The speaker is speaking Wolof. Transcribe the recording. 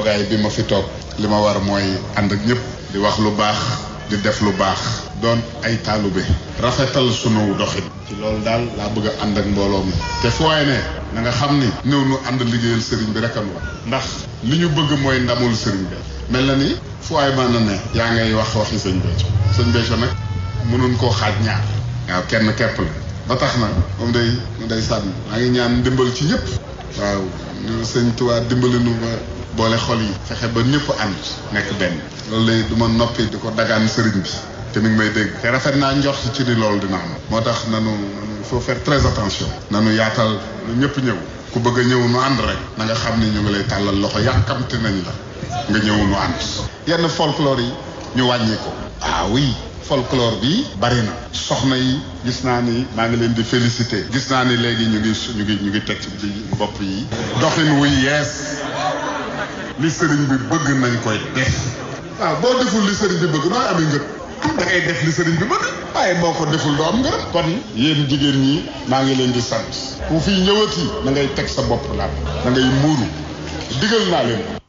toogaay bi ma fi toog li ma war mooy ànd ak ñëpp di wax lu baax di def lu baax doon ay taalube rafetal sunu doxin ci loolu daal laa bëgg a ànd ak mbooloo mi te fu waay ne na nga xam ni ñëw nu ànd liggéeyal sëriñ bi rek am wax ndax li ñu bëgg mooy ndamul sëriñ bi mel na ni fu waay mën na ne yaa ngay wax waxi sëñ Béthio nag mënuñ koo xaaj ñaar waaw kenn kepp la ba tax na moom day sànni maa ngi ñaan ndimbal ci ñëpp waaw ñu sëñ Tuubaa dimbali nu ba boole xol yi fexe ba ñëpp ànd nekk benn loolu lay du ma noppi di ko dagaan sëriñ bi te mi ngi may dégg te rafet naa njort ci ni loolu dina am moo tax nanu il faut faire très attention nanu yaatal nu ñëpp ñëw ku bëgg a ñëw nu ànd rek na nga xam ni ñu ngi lay tàllal loxo yàkkamti nañ la nga ñëw nu ànd yenn folklore yi ñu wàññi ko ah oui folklore bi bari na soxna yi gis naa ni maa ngi leen di féliciter gis naa ni léegi ñu ngi teg ci bopp yi doxin wuy yees li sëriñ bi bëgg nañ koy def waaw boo deful li sëriñ bi bëgg nooy amee ngërëm da ngay def li sëriñ bi bëgg waaye boo ko deful doo am ngërëm kon yéen jigéen ñi maa ngi leen di sant ku fi ñëwati na ngay teg sa bopp laat da ngay muuru digal naa leen